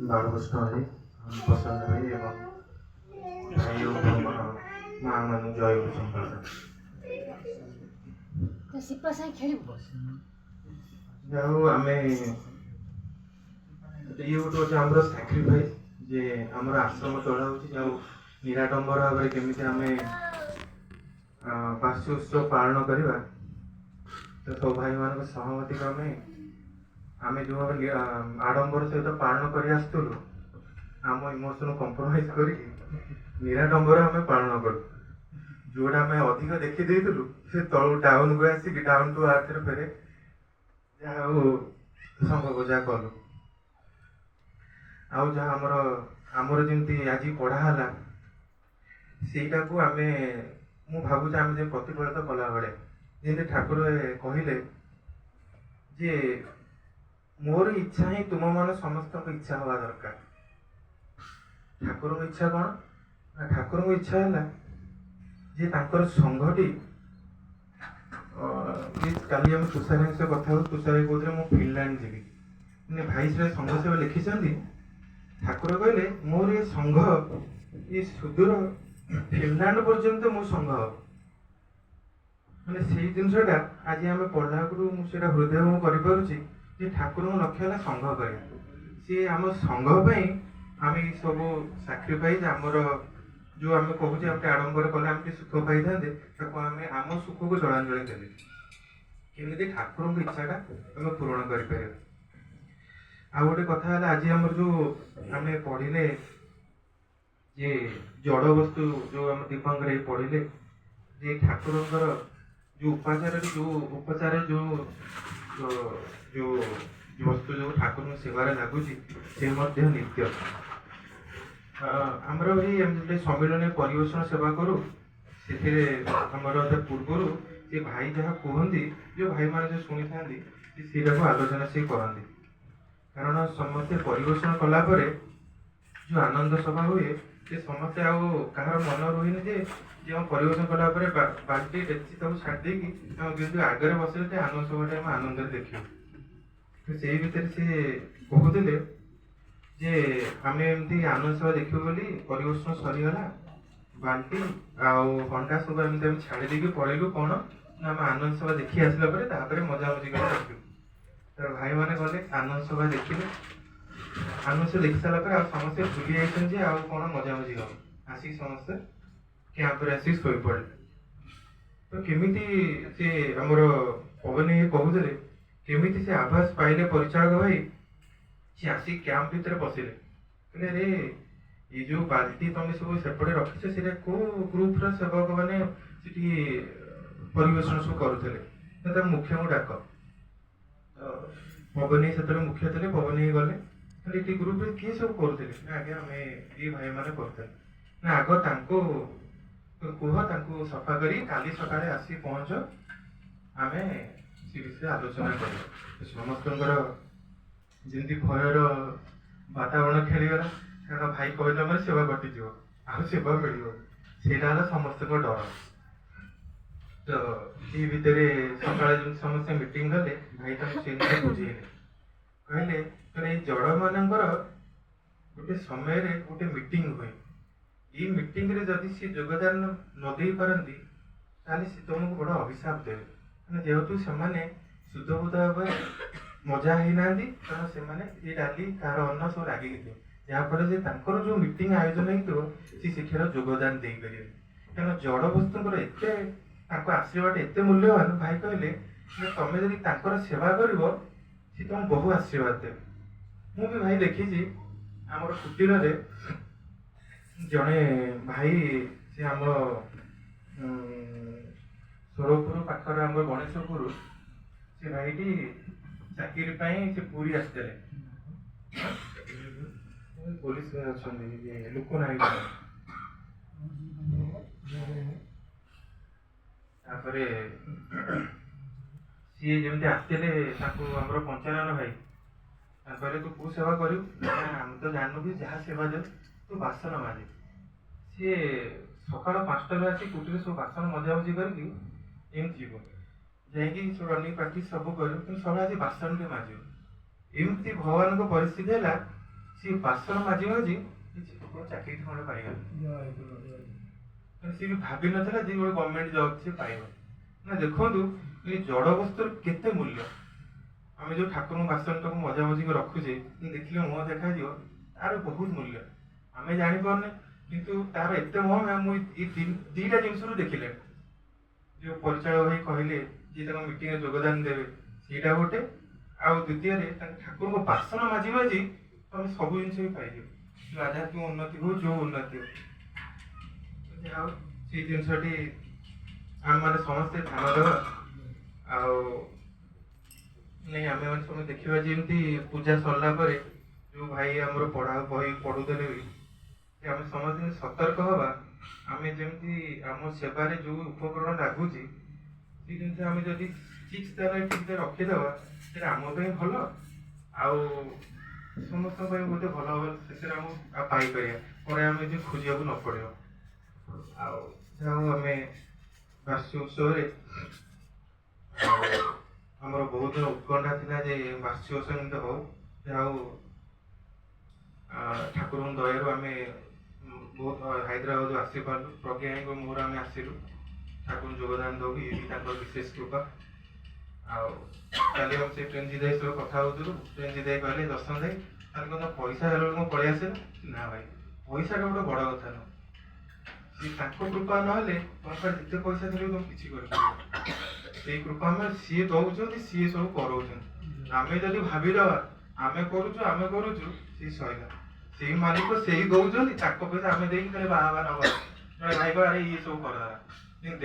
ବାଳକୃଷ୍ଣ ଭାଇ, ପ୍ରଶାନ୍ତ ଭାଇ ଏବଂ ଭାଇ ଓ ମା ମାନଙ୍କୁ ଜୟ ଗୁରୁ ସମ୍ପ୍ରଦାୟ। ତ ସିପା ସାଙ୍ଗେ ଖେଳିବୁ। ଯାହା ହଉ, ଆମେ ଇଏ ଗୋଟେ ହେଉଛି ଆମର ସାକ୍ରିଫାଇସ୍ ଯେ ଆମର ଆଶ୍ରମ ଚଳା ହେଉଛି ଆଉ ନିରାଡମ୍ବର ଭାବରେ କେମିତି ଆମେ ବାର୍ଷିକ ଉତ୍ସବ ପାଳନ କରିବା। ତ ସବୁ ଭାଇମାନଙ୍କ ସହମତି କ୍ରମେ ଆମେ ଯେଉଁ ଭାବେ ଆଡ଼ମ୍ବର ସହିତ ପାଳନ କରି ଆସୁଥିଲୁ, ଆମ ଇମୋସନ୍ କମ୍ପ୍ରମାଇଜ୍ କରିକି ନିରାଡମ୍ବର ଆମେ ପାଳନ କଲୁ। ଯେଉଁଟା ଆମେ ଅଧିକ ଦେଖିଦେଇଥିଲୁ, ସେ ତଳୁ ଡାଉନକୁ ଆସିକି ଡାଉନ୍ ଟୁ ଆର୍ଥରେ ଫେରେ ଯାହା ହଉ ସମ୍ଭବ ଯାହା କଲୁ। ଆଉ ଯାହା ଆମର ଯେମିତି ଆଜି ପଢ଼ା ହେଲା, ସେଇଟାକୁ ଆମେ ମୁଁ ଭାବୁଛି ଆମେ ଯେ ପ୍ରତିଫଳିତ କଲା ଭଳିଆ, ଯେମିତି ଠାକୁର କହିଲେ ଯେ ମୋର ଇଚ୍ଛା ହିଁ ତୁମମାନ ସମସ୍ତଙ୍କ ଇଚ୍ଛା ହେବା ଦରକାର। ଠାକୁରଙ୍କ ଇଚ୍ଛା କ'ଣ ନା, ଠାକୁରଙ୍କ ଇଚ୍ଛା ହେଲା ଯେ ତାଙ୍କର ସଂଘଟି କାଲି ଆମେ ତୁଷାର ଭାଇଙ୍କ ସହ କଥା ହଉ, ତୁଷାର ଭାଇ କହୁଥିଲେ ମୁଁ ଫିନଲାଣ୍ଡ ଯିବି। ମାନେ ଭାଇ ସେଟା ସଂଘ ସେବା ଲେଖିଛନ୍ତି। ଠାକୁର କହିଲେ ମୋର ଏ ସଂଘ ଏ ସୁଦୂର ଫିନଲାଣ୍ଡ ପର୍ଯ୍ୟନ୍ତ ମୋ ସଂଘ ହବ। ମାନେ ସେଇ ଜିନିଷଟା ଆଜି ଆମେ ପଢିଲା ଆଗରୁ ମୁଁ ସେଇଟା ହୃଦୟଙ୍ଗମ କରିପାରୁଛି ଯେ ଠାକୁରଙ୍କ ଲକ୍ଷ୍ୟ ହେଲା ସଂଘ କରିବା। ସିଏ ଆମ ସଂଘ ପାଇଁ ଆମେ ଏଇ ସବୁ ସାକ୍ରିଫାଇସ୍, ଆମର ଯୋଉ ଆମେ କହୁଛେ ଆମେ ଆଡ଼ମ୍ବର କଲେ ଆମେ ଟିକେ ସୁଖ ପାଇଥାନ୍ତେ, ତାକୁ ଆମେ ଆମ ସୁଖକୁ ଜଳାଞ୍ଜଳି ଦେଲେ କେମିତି ଠାକୁରଙ୍କ ଇଚ୍ଛାଟା ଆମେ ପୂରଣ କରିପାରିବା। ଆଉ ଗୋଟେ କଥା ହେଲା, ଆଜି ଆମର ଯୋଉ ଆମେ ପଢିଲେ ଯେ ଜଡ଼ ବସ୍ତୁ, ଯୋଉ ଆମ ଦୀପଙ୍କର ଏଇ ପଢିଲେ ଯେ ଠାକୁରଙ୍କର ଯୋଉ ଉପାଚାରରେ ଯୋଉ ଉପଚାର ଯୋଉ ଯୋଉ ବସ୍ତୁ ଯୋଉ ଠାକୁରଙ୍କ ସେବାରେ ଲାଗୁଛି, ସେ ମଧ୍ୟ ନିତ୍ୟ। ଆମର ଏଇ ଆମେ ଯେତେବେଳେ ସମ୍ମିଳନୀ ପରିବେଷଣ ସେବା କରୁ, ସେଥିରେ ଆମର ତା ପୂର୍ବରୁ ସେ ଭାଇ ଯାହା କୁହନ୍ତି, ଯୋଉ ଭାଇମାନେ ଯୋଉ ଶୁଣିଥାନ୍ତି, ସେ ସେଇଟାକୁ ଆଲୋଚନା ସିଏ କରନ୍ତି। କାରଣ ସମସ୍ତେ ପରିବେଷଣ କଲା ପରେ ଯୋଉ ଆନନ୍ଦ ସଭା ହୁଏ, ସେ ସମସ୍ତେ ଆଉ କାହାର ମନ ରୁହେନି ଯେ ଯେ ଆମ ପରିବେଷଣ କଲା ପରେ ବାଲ୍ଟି ଡେକ୍ଚି ତାକୁ ଛାଡ଼ି ଦେଇକି ଆମେ କିନ୍ତୁ ଆଗରେ ବସିଲେ ସେ ଆନନ୍ଦ ସଭାଟା ଆମେ ଆନନ୍ଦରେ ଦେଖିବୁ। ତ ସେଇ ଭିତରେ ସିଏ କହୁଥିଲେ ଯେ ଆମେ ଏମିତି ଆନନ୍ଦ ସଭା ଦେଖିବୁ ବୋଲି ପରିବେଷଣ ସରିଗଲା, ବାଲ୍ଟି ଆଉ ହଣ୍ଡା ସବୁ ଏମିତି ଆମେ ଛାଡ଼ି ଦେଇକି ପଳେଇଲୁ। କ'ଣ ନା, ଆମେ ଆନନ୍ଦ ସଭା ଦେଖି ଆସିଲା ପରେ ତାପରେ ମଜାମଜି କରି ଦେଖିବୁ। ତ ଭାଇମାନେ ଗଲେ, ଆନନ୍ଦ ସଭା ଦେଖିଲେ। ଆନନ୍ଦ ସଭା ଦେଖି ସାରିଲା ପରେ ଆଉ ସମସ୍ତେ ଭୁଲି ଯାଇଛନ୍ତି ଯେ ଆଉ କ'ଣ ମଜାମଜି ହବ। ଆସିକି ସମସ୍ତେ କ୍ୟାମ୍ପରେ ଆସିକି ଶୋଇପଡ଼ିଲେ। ତ କେମିତି ସେ ଆମର ପବନ ଇଏ କହୁଥିଲେ, କେମିତି ସେ ଆଭାସ ପାଇଲେ ପରିଚାଳକ ଭାଇ, ସେ ଆସିକି କ୍ୟାମ୍ପ ଭିତରେ ପଶିଲେ। କହିଲେ, ଆରେ ଏଇ ଯୋଉ ବାଲ୍ଟି ତମେ ସବୁ ସେପଟେ ରଖିଛ, ସେଇଟା କୋଉ ଗ୍ରୁପର ସେବକ ମାନେ ସେଠି ପରିବେଷଣ ସବୁ କରୁଥିଲେ? ତ ତା ମୁଖ୍ୟଙ୍କୁ ଡାକ। ତ ପବନ ଭାଇ ସେତେବେଳେ ମୁଖ୍ୟ ଥିଲେ। ପବନ ଭାଇ ଗଲେ। କହିଲେ, ଏଠି ଗ୍ରୁପରେ କିଏ ସବୁ କରୁଥିଲେ? ନା ଆଜ୍ଞା, ଆମେ ଏଇ ଭାଇମାନେ କରୁଥିଲେ। ନା, ଆଗ ତାଙ୍କୁ କୁହ, ତାଙ୍କୁ ସଫା କରି କାଲି ସକାଳେ ଆସି ପହଞ୍ଚ, ଆମେ ସେ ବିଷୟରେ ଆଲୋଚନା କରିବା। ସମସ୍ତଙ୍କର ଯେମିତି ଭୟର ବାତାବରଣ ଖେଳିଗଲା। କାରଣ ଭାଇ କହିଲା ମାନେ ସେବା କଟିଯିବ, ଆଉ ସେବା ମିଳିବନି, ସେଇଟା ହେଲା ସମସ୍ତଙ୍କ ଡର। ତ ସେଇ ଭିତରେ ସକାଳେ ଯେମିତି ସମସ୍ତେ ମିଟିଂ କଲେ, ଭାଇ ତାଙ୍କୁ ସେଇ ଜିନିଷ ବୁଝେଇଲେ। କହିଲେ, ଏଇ ଜଡ଼ ମାନଙ୍କର ଗୋଟେ ସମୟରେ ଗୋଟେ ମିଟିଂ ହୁଏ। ଏଇ ମିଟିଂରେ ଯଦି ସିଏ ଯୋଗଦାନ ନ ଦେଇପାରନ୍ତି, ତାହେଲେ ସେ ତୁମକୁ ବଡ଼ ଅଭିଶାପ ଦେବେ। ମାନେ ଯେହେତୁ ସେମାନେ ଶୁଦ୍ଧବୁଦ୍ଧ ଭାବରେ ମଜା ହେଇନାହାନ୍ତି, କାରଣ ସେମାନେ ଏ ଡାଲି କାହାର ଅନ୍ନ ସବୁ ରାଗିକି ଥିବ, ଯାହାଫଳରେ ଯେ ତାଙ୍କର ଯୋଉ ମିଟିଂ ଆୟୋଜନ ହେଇଥିବ, ସେ ସେଠାରେ ଯୋଗଦାନ ଦେଇପାରିବେ। କାରଣ ଜଡ଼ ବସ୍ତୁଙ୍କର ଏତେ ତାଙ୍କ ଆଶୀର୍ବାଦ ଏତେ ମୂଲ୍ୟବାନ। ଭାଇ କହିଲେ ଯେ ତମେ ଯଦି ତାଙ୍କର ସେବା କରିବ, ସେ ତମକୁ ବହୁ ଆଶୀର୍ବାଦ ଦେବେ। ମୁଁ ବି ଭାଇ ଦେଖିଛି, ଆମର କୁଟୀରରେ ଜଣେ ଭାଇ, ସେ ଆମ ଷୋଳପୁର ପାଖରେ ଆମର ଗଣେଶପୁର, ସେ ଭାଇଟି ଚାକିରି ପାଇଁ ସେ ପୁରୀ ଆସିଥିଲେ। ପୋଲିସ ଅଛନ୍ତି ଲୋକ ନାହିଁ। ତାପରେ ସିଏ ଯେମିତି ଆସିଥିଲେ, ତାଙ୍କୁ ଆମର ପଞ୍ଚାନନ ଭାଇ ତାଙ୍କୁ କହିଲେ, ତୁ କୋଉ ସେବା କରିବୁ? ନା, ଆମେ ତ ଜାଣିନୁ କି, ଯାହା ସେବା ଦେବୁ, ତୁ ବାସନ ମାଜେ। ସିଏ ସକାଳ 5ଟାରୁ ଆସି କୁଟୀରେ ସବୁ ବାସନ ମଜାମଜି କରିକି ଏମିତି ଯିବ, ଯାଇକି ସବୁ ରନିଂ ପ୍ରାକ୍ଟିସ୍ ସବୁ କରିବ, କିନ୍ତୁ ସବୁବେଳେ ଆସି ବାସନ ଟିକେ ମାଜିବ। ଏମିତି ଭଗବାନଙ୍କ ପରିସ୍ଥିତି ହେଲା। ସିଏ ବାସନ ମାଜି ମାଜି କିଛି ଚାକିରି ଖଣ୍ଡେ ପାଇଗଲା। ସିଏ ବି ଭାବିନଥିଲା ଯେ ଗୋଟେ ଗଭର୍ଣ୍ଣମେଣ୍ଟ ଜବ୍ ସିଏ ପାଇବ ନା। ଦେଖନ୍ତୁ, ଏ ଜଡ଼ ବସ୍ତୁର କେତେ ମୂଲ୍ୟ। ଆମେ ଯୋଉ ଠାକୁରଙ୍କ ବାସନଟାକୁ ମଜା ମଜିକି ରଖୁଛେ, ଦେଖିଲେ ମୁହଁ ଦେଖାଯିବ, ତାର ବହୁତ ମୂଲ୍ୟ। ଆମେ ଜାଣିପାରୁନେ, କିନ୍ତୁ ତାର ଏତେ ମହମା ମୁଁ ଏଇ ଦିଟା ଜିନିଷରୁ ଦେଖିଲେଣି। ଯୋଉ ପରିଚାଳକ ଭାଇ କହିଲେ ଯେ ତାଙ୍କ ମିଟିଂରେ ଯୋଗଦାନ ଦେବେ, ସେଇଟା ଗୋଟେ। ଆଉ ଦ୍ୱିତୀୟରେ ତାଙ୍କ ଠାକୁରଙ୍କ ବାସନ ମାଜି ମାଜି ତମେ ସବୁ ଜିନିଷ ବି ପାଇଯିବ, ଯୋଉ ଆଧ୍ୟାତ୍ମିକ ଉନ୍ନତି ହଉ, ଯୋଉ ଉନ୍ନତି ହଉ। ଯାହା ହଉ, ସେଇ ଜିନିଷଟି ଆମେମାନେ ସମସ୍ତେ ଧ୍ୟାନ ଦେବା। ଆଉ ନାଇଁ, ଆମେମାନେ ସମସ୍ତେ ଦେଖିବା, ଯେମିତି ପୂଜା ସରିଲା ପରେ ଯୋଉ ଭାଇ ଆମର ପଢା ବହି ପଢୁଥିଲେ ବି, ଯେ ଆମେ ସମସ୍ତେ ସତର୍କ ହବା। ଆମେ ଯେମିତି ଆମ ସେବାରେ ଯୋଉ ଉପକରଣ ଲାଗୁଛି, ସେଇ ଜିନିଷ ଆମେ ଯଦି ଠିକ ସ୍ଥାନରେ ଠିକରେ ରଖିଦେବା, ସେଇଟା ଆମ ପାଇଁ ଭଲ ଆଉ ସମସ୍ତଙ୍କ ପାଇଁ ବୋଧେ ଭଲ ହବ। ଶେଷରେ ଆମକୁ ଆଉ ପାଇପାରିବା, ପରେ ଆମେ ଯଦି ଖୋଜିବାକୁ ନ ପଡ଼ିବ। ଆଉ ଯାହା ହଉ, ଆମେ ବାର୍ଷିକ ଉତ୍ସବରେ, ଆଉ ଆମର ବହୁତ ଦିନ ଉତ୍କଣ୍ଠା ଥିଲା ଯେ ବାର୍ଷିକ ଉତ୍ସବ ଏମିତି ହଉ। ଯାହା ହଉ, ଠାକୁରଙ୍କ ଦୟାରୁ ଆମେ ବହୁତ ହାଇଦ୍ରାବାଦରୁ ଆସିପାରିଲୁ। ପ୍ରଜ୍ଞା ଭାଇଙ୍କ ମୋର ଆମେ ଆସିଲୁ ଠାକୁରଙ୍କୁ ଯୋଗଦାନ ଦବୁ। ଇଏ ବି ତାଙ୍କର ବିଶେଷ କୃପା। ଆଉ କାଲି ଆମେ ସେଇ ପ୍ରେମଜିତ ଭାଇ ସହ କଥା ହଉଥିଲୁ। ପ୍ରେମଜିତ ଭାଇ କହିଲେ, "ଦର୍ଶନ ଭାଇ, ତାହେଲେ କଣ ପଇସା ହେଲା ବେଳକୁ ପଳେଇ ଆସିଲା?" ନା ଭାଇ, ପଇସାଟା ଗୋଟେ ବଡ଼ କଥା ନୁହଁ। ସେ ତାଙ୍କ କୃପା ନହେଲେ ତମ ପାଖରେ ଯେତେ ପଇସା ଥିଲେ ବି ତମେ କିଛି କରିପାରିବ। ସେଇ କୃପା ଆମେ ସିଏ ଦଉଛନ୍ତି, ସିଏ ସବୁ କରଉଛନ୍ତି। ଆମେ ଯଦି ଭାବିଦବା ଆମେ କରୁଛୁ, ଆମେ କରୁଛୁ, ସିଏ ସଇଲା। ସେଇ ମାଲିକ, ସେଇ ଦଉଛନ୍ତି, ତାଙ୍କ ପଇସା ଆମେ ଦେଇକି ଖାଲି ବାହା ବାହା ନବା। ଜଣେ ଭାଇ କହିବ, "ଆରେ, ଇଏ ସବୁ କରିଦେଲା।"